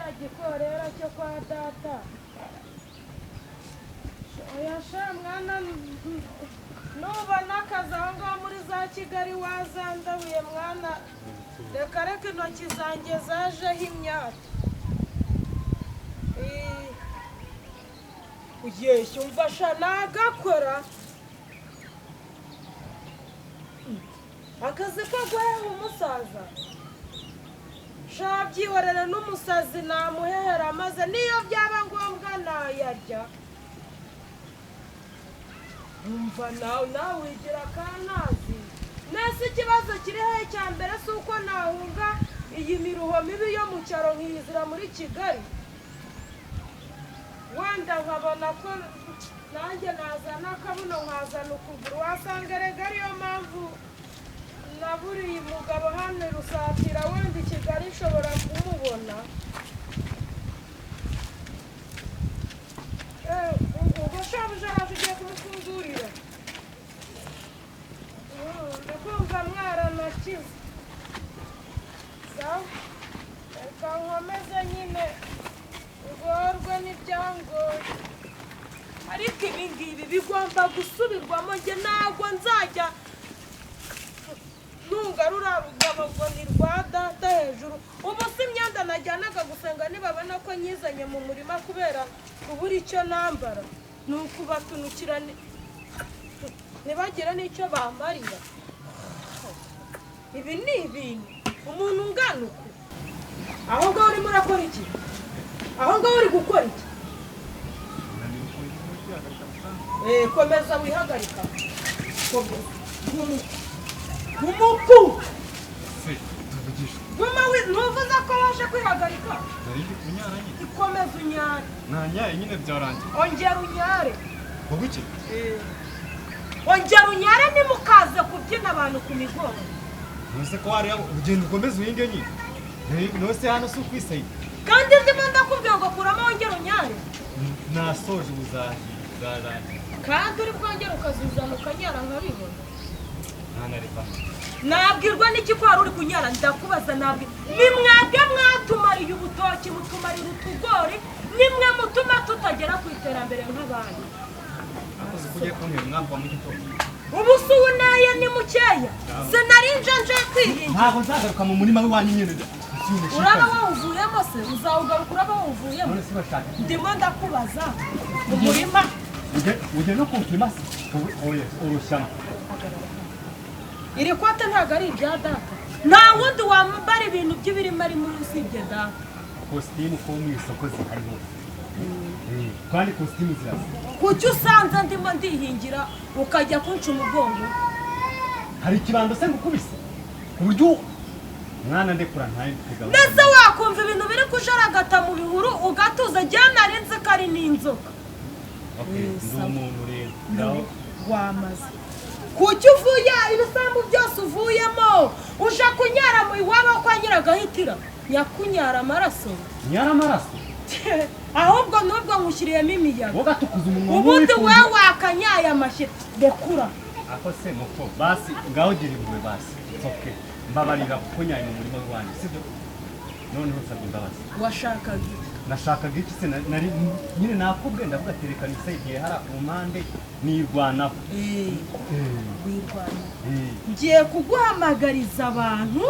Kiriya gikorera cyo kwa data. Oya sha mwana, nubona akazi aho ngaho muri za Kigali wazandabuye mwana. Reka reka, intoki zanjye zajeho imyaka. Uyeshya, umva sha, nagakora akazi ko guheha umusaza sha, byihorere n'umusazi namuhehera, maze niyo byaba ngombwa nayarya. Umva nawe, nawe wigira akantazi nese. Ikibazo kiri hehe? Cya mbere si uko nahunga iyi miruho mibi yo mu cyaro nkiyizira muri Kigali, wenda nkabona ko nanjye nazana akabuno nkazana ukuguru. Wasanga erega ariyo mpamvu naburiye umugabo hano i Rusatira, wenda i Kigali nshobora kumubona. Ubwo shabuja araje, ugiye kumufungurira. Ndakumva mwaranakize. Sawa, reka nkomeze nyine ngorwe n'ibyangoye, ariko ibi ngibi bigomba gusubirwamo. Njye ntabwo nzajya ntunga ruriya rugabo ngo ni rwa data hejuru. Ubu si imyenda najyanaga gusenga, nibabona ko nyizanye mu murima kubera kubura icyo nambara, ni ukubatunukira ntibagire n'icyo bamarira. Ibi ni ibintu umuntu ungana uku. Aho ngaho urimo urakora iki? Aho ngaho uri gukora iki? Komeza wihagarika, komeza. Gumuku. Se tuvugisha. Guma ntuvuze ko waje kwihagarika? Nari ndi kunyara nyine. Ikomeza unyare. Nanyaye nyine, byarangiye. Ongera unyare. Wowe iki? Ongera unyare, nimukaze kubyina abantu ku migongo. None ko hariya ugenda ukomeze uhinge nyine. None se hano si ukwisayida? Kandi ndimo ndakubwira ngo kuramo, wongere unyare. Nasoje, ubuzahi bwarangiye. Kandi uri bwongere ukazuzana ukanyara nkabibona. Ntanareka. Nabwirwa n'iki ko wari uri kunyara? Ndakubaza, nabwirwa ni mwebwe mwatumariye ubutoki, mutumarira utugori, nimwe mutuma tutagera ku iterambere nk'abandi. Akoze ko ugiye kuntera umwaka wa mu gitondo. Ubu se ubu naye ni mukeya? Sinari nje nje kwihingira. Ntabwo nzagaruka mu murima w'iwanyu nyine. Uraba wawuvuyemo se? Uzawugaruka uraba wawuvuyemo? None se urashaka iki? Ndimo ndakubaza umurima. Ujye no kumpima se? Oya, urushyamo. Iri kote ntabwo ari irya data. Nta wundi wambara ibintu by'ibirimo ari muri usibye data. Kositimu ko mu isoko zihari hose. Kandi kositimu zirasa. Kuki usanze ndimo ndihingira ukajya kunca umugongo? Hari ikibando se ngukubise ku buryo mwana ndekura ntaye kugaba? Ndetse wakumva ibintu biri kujaragata mu bihuru ugatuza. Njyewe nari nzi ko ari n'inzoka. Okay, ndi umuntu rero ngaho. Wamaze kuki uvuye ibisambu byose uvuyemo uje kunyara mu iwabo kwa Nyiragahitira nyakunyara amaraso? Nyara amaraso? Ahubwo n'ubwo nkushyiriyemo imiyaga. Wowe gatukuza umunwa. Ubundi nk'uwifuza. Wowe wakanyaye amashyira, rekura. Ako se muko, basi ngaho gira impuhwe basi. It's okay, mbabarira kuko nyaye mu murima w'iwanyu, sibyo? Noneho nsabye imbabazi. Washakaga iki? Nashakaga iki se? Nari nyine nakubwe, ndavuga ati reka nisayidiye hariya ku mpande nirwanaho. Wirwana. Ngiye kuguhamagariza abantu.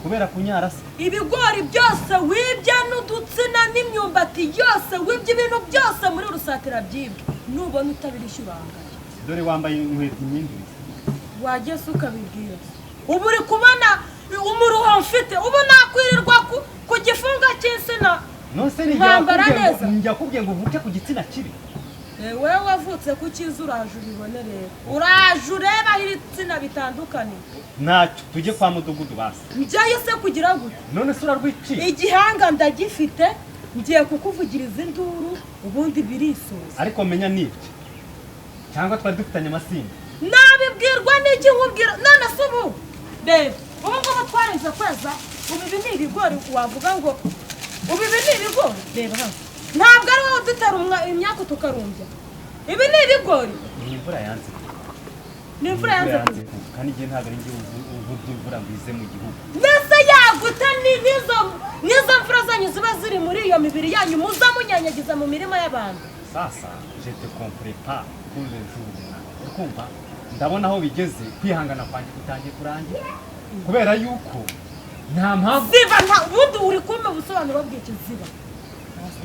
Kubera kunyara se? Ibigori byose wibye n'udutsina n'imyumbati yose wibye, ibintu byose muri Rusatira byibwe, nubona utabirishyura urangaye. Dore wambaye inkweto imyindurize. Wageze ukabibwira. Ubu uri kubona umuruho mfite? Ubu nakwirirwa ku gifunga cy'insina None se nkambara neza. Njya kubwiye ngo uvuke ku gitsina kibi? Wewe wavutse ku cyiza, uraje ubibone rero, uraje urebe aho ibitsina bitandukaniye. Ntacyo, tujye kwa mudugudu basi. Njyayo se kugira gute? None se urarwiciye? Igihanga ndagifite, ngiye kukuvugiriza induru, ubundi birisoza. Ariko menya nibyo cyangwa twari dufitanye amasinda. Nabibwirwa n'iki nkubwira? None se ubu reba, ubu ngubu twarenze kweza. Ubu ibi ni ibigori wavuga ngo ubu ibi ni ibigori? Reba hano, ntabwo ari wowe udutera imyaka tukarumbya. Ibi ni ibigori. Ni imvura yanze. Ni imvura yanze kugwa. Kugwa, kandi igihe ntabwo ari njye uvubye imvura ngo ize mu gihugu. Mbese yaguta n'izo mvura zanyu ziba iyo mibiri yanyu muza munyanyagiza mu mirima y'abantu. Sasa je te comprends pas pour le jour. Ukumva ndabona aho bigeze, kwihangana kwanjye kutangiye kurangira, kubera yuko nta mpamvu. Ziba! Nta ubundi uri kumpa ubusobanuro bw'iki? Ziba!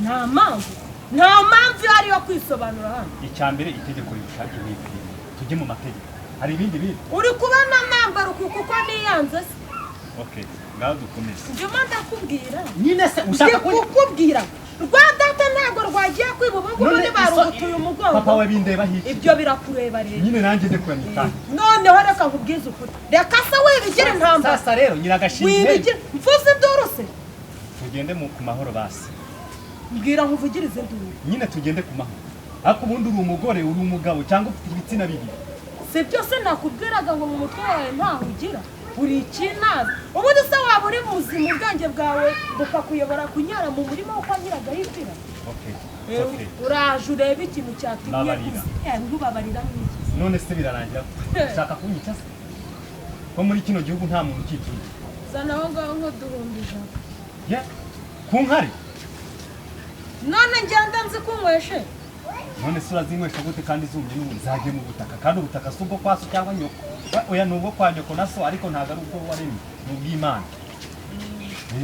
Nta mpamvu, nta mpamvu ihari yo kwisobanura hano. Icya mbere, itegeko rirusha ibindi. Tujye mu mategeko, hari ibindi bindi. Uri kubona nambara uku kuko niyanze se? Okay, ngaho dukomeze. Ndimo ndakubwira. Nyine se Ndi ushaka ko kukubwira, rwa data ntabwo rwagiye kwiba. Ubu ngubu ntibarugutuye umugongo. Papa we bindeba hiki? Ibyo birakureba rero. Nyine nanjye ndekura nitahe. Noneho reka nkubwize ukuri, reka se wibigira intambara. Sasa rero nyiragashinge. Wibigira mvuze induru se? Tugende ku mahoro basi. Mbwira nkuvugirize induru. Nyine tugende ku mahoro, ariko ubundi uri umugore, uri umugabo, cyangwa ufite ibitsina bibiri? Si byose nakubwiraga ngo mu mutwe wawe ntaho ugira, uri ikinazi. Ubundi se waba uri muzima, ubwenge bwawe bukakuyobora kunyara mu murima wo kwa Nyiragahitira? Okay, it's okay. Uraje urebe ikintu cyatumye. Mbabarira. Ntubabarira nk'iki? None se birarangira ushaka kunyica se, ko muri kino gihugu nta muntu ukicuye? Zana aho ngaho nk'uduhumbi 100. Ye ku nkari. None ngenda nzi kunyweshe? None se urazinywesha gute kandi zumye? N'ubundi zagiye mu butaka, kandi ubutaka si ubwo kwa so cyangwa nyoko. Oya, ni ubwo kwa nyoko na so, ariko ntabwo ari ubwo waremye, ni ubw'Imana.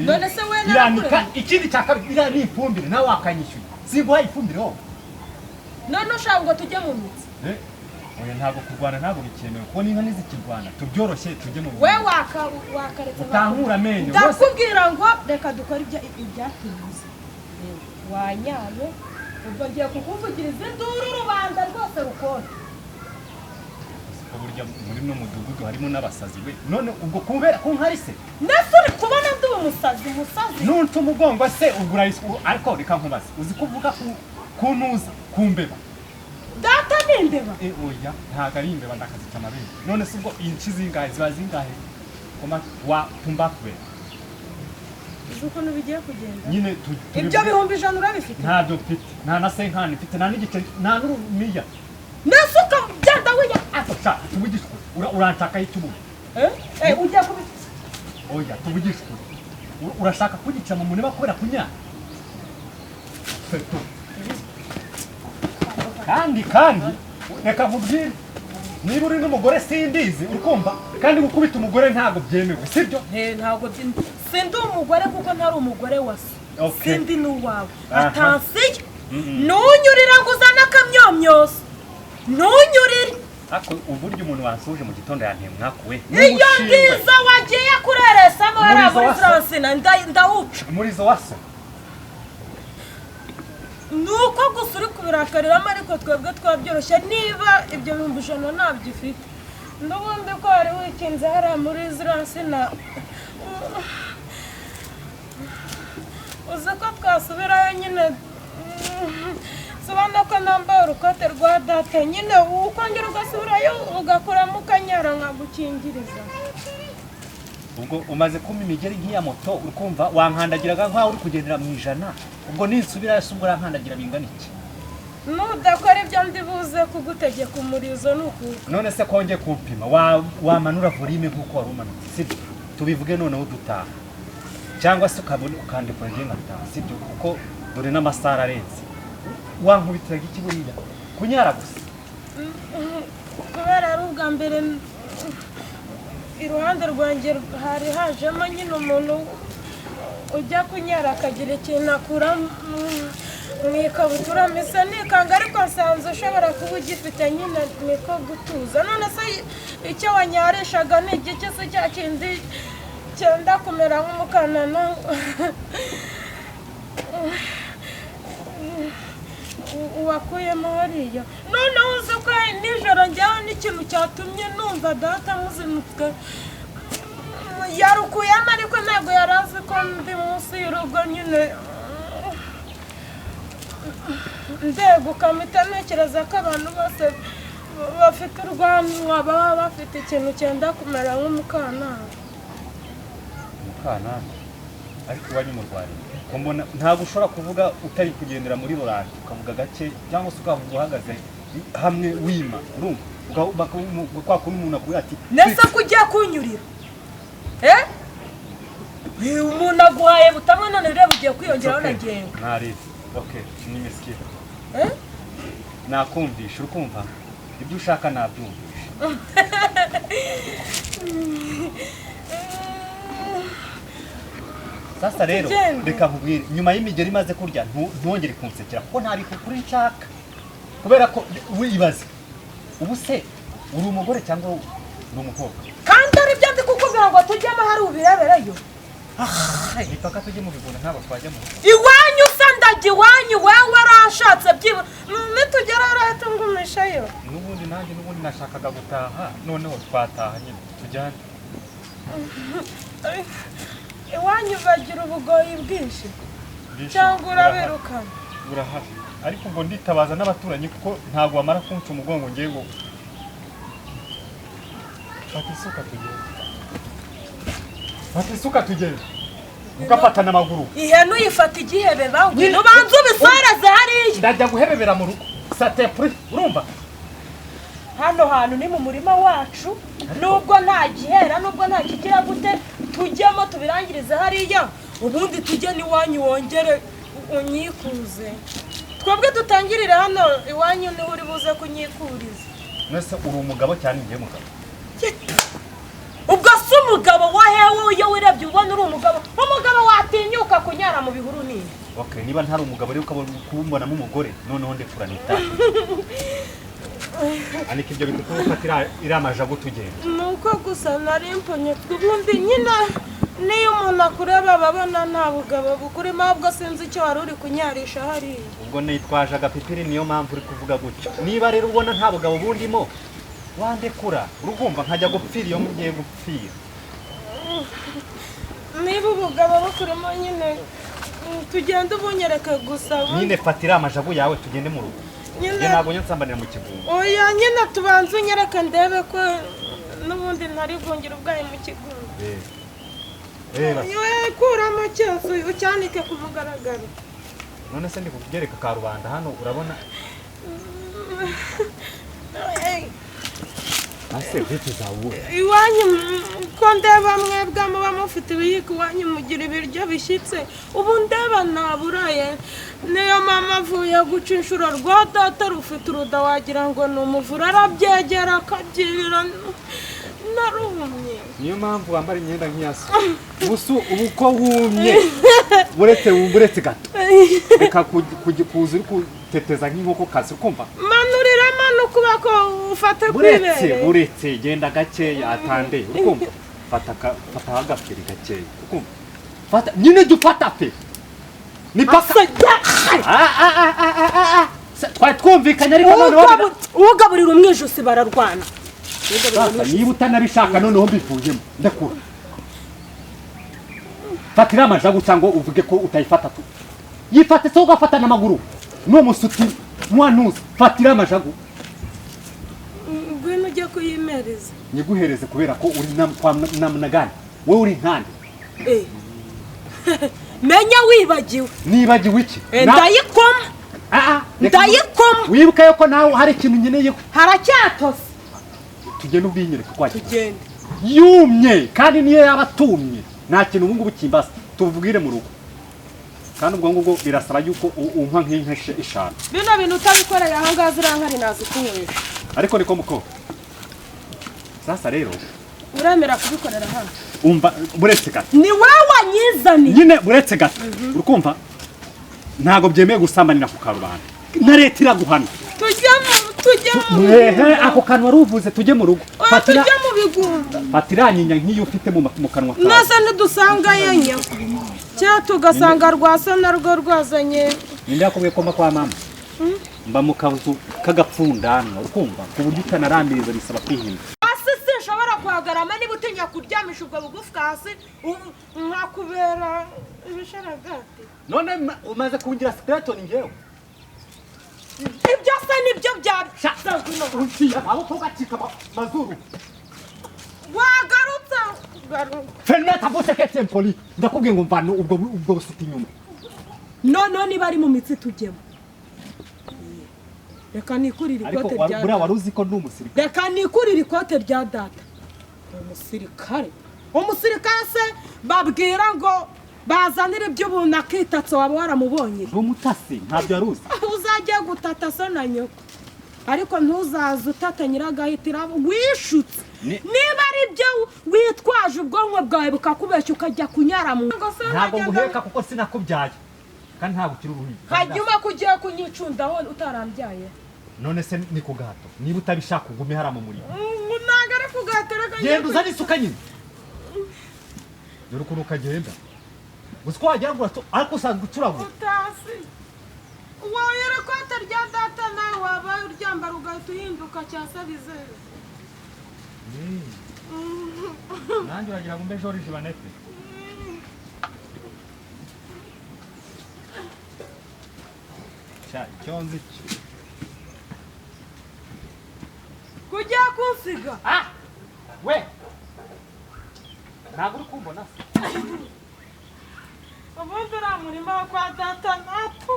None se we Iriya ni narakuremye? Ikindi cya kabiri, iriya ni ifumbire, nawe wakanyishyuye, siguhaye ifumbire wowe. None ushaka ngo tujye mu mitsi? Eh, oya, ntabwo kurwana ntabwo bikemewe, kuko n'inka ntizikirwana. Tubyoroshye, tujye mu We wakaretse. Utankura amenyo rwose. Ndakubwira ngo reka dukore ibyatunyuze. Wanyaye, ubwo ngiye kukuvugiriza induru rubanda rwose rukora. Ko burya muri no mudugudu harimo n'abasazi we! None ubwo kubera ku nkari se? Nese uri kubona ndi umusazi, umusazi? Nunca umugongo se ubwo urayiswe? Ariko reka nkubaze, uzi ko uvuga ku ntuza ku mbeba? Data ni imbeba? Eh, oya, ntabwo ari imbeba, ndakazica amabere. None se ubwo inci zingahe ziba zingahe? Koma wa pumbafu we! Uzi ukuntu bigiye kugenda? Nyine Ibyo 100,000 urabifite? Ntabyo mfite, nta na senkani mfite, nta n'igiceri, nta n'urumiya. Nese ukagenda wiya? Ariko sha, tuvugishe ukuri, uranshakaho icyubuye? Eh eh, ugiye kubi Oya, tuvugishe ukuri. Urashaka kunyica mu murima kubera kunyara? Setu. Kandi reka nkubwire, niba uri n'umugore simbizi, uri kumva? Kandi gukubita umugore ntabwo byemewe, sibyo? Eh, ntabwo sindi umugore kuko ntari umugore wa so. Okay. Sindi n'uwawe. Aha. Attention, ntunyurire ngo uzane akamyomyoso, ntunyurire. Ariko uburyo umuntu wansuje mu gitondo yanteye umwaku we. Iyo ngizo wagiye kureresamo hariya Umurizo muri wa so. Francina, ndawuca. Umurizo wa so. Ni uko gusa uri kubirakariramo, ariko twebwe twabyoroshye. Niba ibyo 100,000 ntabyo ufite, n'ubundi ko wari wikinze hariya muri ziriya nsina, uzi ko twasubirayo nyine? Sobana ko nambaye urukote rwa data nyine, ukongera ugasubirayo ugakuramo ukanyara nkagukingiriza. Ubwo umaze kumpa imigeri nk'iya moto, uri kumva wankandagiraga nk'aho uri kugendera mu 100. Ubwo ninsubirayo se ubwo urankandagiraga bingana iki? Nudakora ibyo ndi buze kugutegeka, umurizo ni ukuka. None se kongeye kuwupima, wamanura volume nk'uko wari umanutse, sibyo? Tubivuge noneho dutaha, cyangwa se ukabona ukandikura ngiye nkataha, sibyo? Kuko dore n'amasaha arenze. Wankubitiraga iki buriya? Kunyara gusa? Kubera ari ubwa mbere iruhande rwanjye hari hajemo nyine umuntu ujya kunyara akagira ikintu akura mu ikabutura, mpise nikanga, ariko nsanze ushobora kuba ugifite nyine, niko gutuza. None se icyo wanyarishaga ni igiki se, cya kindi cyenda kumera nk'umukanana wakuyemo hariya? Noneho uzi ko nijoro njyewe n'ikintu cyatumye numva data muzinutswe yarukuyemo, ariko ntabwo yari azi ko ndi munsi y'urugo nyine ndeguka, mpita ntekereza ko abantu bose bafite urwanwa baba bafite ikintu cyenda kumera nk'umukanana. Mukanana, ariko iwanyu mu Rwanda ko mbona ntabwo ushobora kuvuga utari kugendera muri roranje, ukavuga gake cyangwa se ukavuga uhagaze hamwe wima, urumva? Kwa kundi umuntu akubwira ati Nese ko ugiye kunyurira, eh? Umuntu aguhaye butamwe none rero ugiye kwiyongeraho na genga. Ntari. Okay, nimesikia. Nakumvisha, urukumva? Ibyo ushaka nabyumvisha. Sasa rero reka nkubwire, nyuma y'imigeri imaze kurya ntwongere kunsekera kuko ntari kuri nshaka. Kubera ko wibaze. Ubu se uri umugore cyangwa uri umukobwa? Kandi ari byo ndi kukubwira ngo tujyemo hari ubirebereyo. Ni paka tujye mu bigunda ntabwo twajya mu rugo. Iwanyu se ndajya iwanyu wewe warashatse byiba nitugera urahita ngumishayo. N'ubundi nanjye n'ubundi nashakaga gutaha noneho twataha nyine tujyane. Iwanyu bagira ubugoyi bwinshi cyangwa urabirukana? Burahari ariko ubwo nditabaza n'abaturanyi kuko ntabwo bamara kunca umugongo ngiye ngo fata isuka tugende. Fata isuka tugende. Ugafatana amaguru. Ihene uyifata igihebe bangwe. Ubanza ubisoreze hariya. Ndajya guhebebera mu rugo. Satepuri urumva? Hano hantu ni mu murima wacu nubwo nta gihera nubwo nta kigira gute tujyemo tubirangirize hariya ubundi tujye n'iwanyu wongere unyikuze. Twebwe dutangirire hano iwanyu niho uri buze kunyikuriza. Nese uri umugabo cyane ngiye mugabo. Ubwo si umugabo wahewe iyo wirebye ubona uri umugabo. Umugabo watinyuka kunyara mu bihuru nini. Okay, niba ntari umugabo rero ukabona kumbonamo umugore noneho ndekura nitahe. Anika ibyo bikuko ufatira iramajago tugenda. Nuko gusa nari mponye ubundi nyina niyo umuntu akureba babona nta bugabo bukurimo ahubwo sinzi icyo wari uri kunyarisha hariya. Ubwo nitwaje agapipiri niyo mpamvu uri kuvuga gutyo. Niba rero ubona nta bugabo bundimo wandekura urugumva nkajya gupfira iyo mugiye gupfira. Niba ubugabo bukurimo nyine tugende ubunyereke gusa. Nyine fatira amajago yawe tugende mu rugo. Nyine ntabwo nyansambanira mu kigunga. Oya nyine tubanze unyereke ndebe ko n'ubundi ntari bwongera ubwayi mu kigunga. Yewe kuramo cyose ucyanike ku mugaragaro. None se ndi kukugereka ka rubanda hano urabona? Ase vipi zawo? Iwanyu ko ndeba mwebwe muba mufite ibiyiko iwanyu mugira ibiryo bishyitse ubu ndeba naburaye niyo mama avuye guca inshuro rwa data rufite uruda wagira ngo ni umuvura arabyegera akabyirira narumye. Niyo mpamvu wambara imyenda nk'iya so. Gusa ubu ko wumye buretse gato reka kuza uri kuteteza nk'inkoko kazi ukumva manurira manu kuba ko ufate kwibere buretse genda gakeya atande ukumva fata agapiri gakeya ukumva fata nyine jya ufata pe ni paka twari twumvikanye ariko noneho ugaburira umwijusi bararwana. Niba utanabishaka noneho mbivuyemo ndakura. Fatira amajagu cyangwa uvuge ko utayifata tu. Yifate se ugafata n'amaguru. N'uwo musuti mwanuza fatira amajagu. Ngwino ujye kuyimereza. Nyiguhereze kubera ko uri kwa namnagani. Wowe uri nkande. Menya wibagiwe. Nibagiwe iki? Ndayikoma. Ndayikoma. Wibuka yuko nawe hari ikintu nkeneye. Haracyatose. Tugende ubinyereke kwa tugende. Yumye kandi niyo yaba atumye nta kintu ubu ngubu kimbasa tuvugire mu rugo. Kandi ubwo ngubwo birasaba yuko umpa nk'inka eshanu. Bino bintu utabikoreye aha ngaha zirankari nazikunywesha. Ariko niko muko. Sasa rero uremera kubikorera hano. Umva buretse gato. Ni wewe wanyizaniye. Nyine buretse gato. Urukumva? Ntago byemeye gusambanira ku karubanda. Na leta iraguhana. Tujye mu Ehe ako kanwa ruvuze tujye mu rugo. Fatira tujye mu bigunda. Fatira nyinya nkiyo ufite mu kanwa kawe. Nose nidusanga yenye. Cya tugasanga rwasa narwo rwazanye. Ninde yakubwiye ko mba kwa mama? Mba mu kazu kagapfundanwa urukumva ku buryo utanarambiriza bisaba kwihina. Hasi sinshobora kuhagarama niba utinya kuryamisha ubwo bugufwa hasi nkakubera ibisharagati. None umaze kungira skeleton ngewe. Ibyo se nibyo bya amaboko gacika mazuru. Wagarutse Fermeta bose kete mpoli ndakubwiye ngo mvano ubwo busuti inyuma. No niba ari mu mitsi tujyemo. Reka nikurire ikote rya. Ariko buriya wari uzi ko ndi umusirikare. Reka nikurire ikote rya data. Umusirikare. Umusirikare se babwira ngo bazanire iby'ubuntu akitatse, waba waramubonye? Ndi umutasi, ntabyo wari uzi. Uzajya gutata so na nyoko, ariko ntuzaze utata nyiragahitira wishutse. Niba ari byo witwaje, ubwonko bwawe bukakubeshya ukajya kunyara mu Ntabwo nguheka kuko sinakubyaye, kandi ntabwo ukiri uruhinja. Hanyuma ko ugiye kunyicundaho utarambyaye? None se ni ku gahato? Niba utabishaka ugume hariya mu murima. Ntabwo ari ku gahato, reka njye. Genda uzane isuka nyine, dore ukuntu ukagenda gusa uko wagira ngo ariko usanzwe ucuragura. Utasi wowe ikote rya data, nawe waba uryambara ugahita uhinduka cyasabizeze. Nanjye uragira ngo mbe George Banete? Sha, icyo nzi cyo Kujya kunsiga. Ah we, ntabwo uri kumbona se? Ubundi uriya murima wo kwa data natu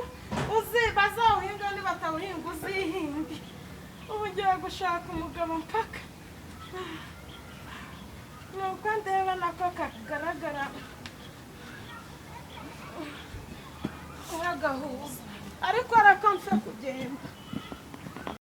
uzi bazawuhinga, nibatawuhinga uzihinge. Ubu ngiye gushaka umugabo mpaka nuko ndeba nako kagaragara nk'agahuza, ariko arakamfa kugenda.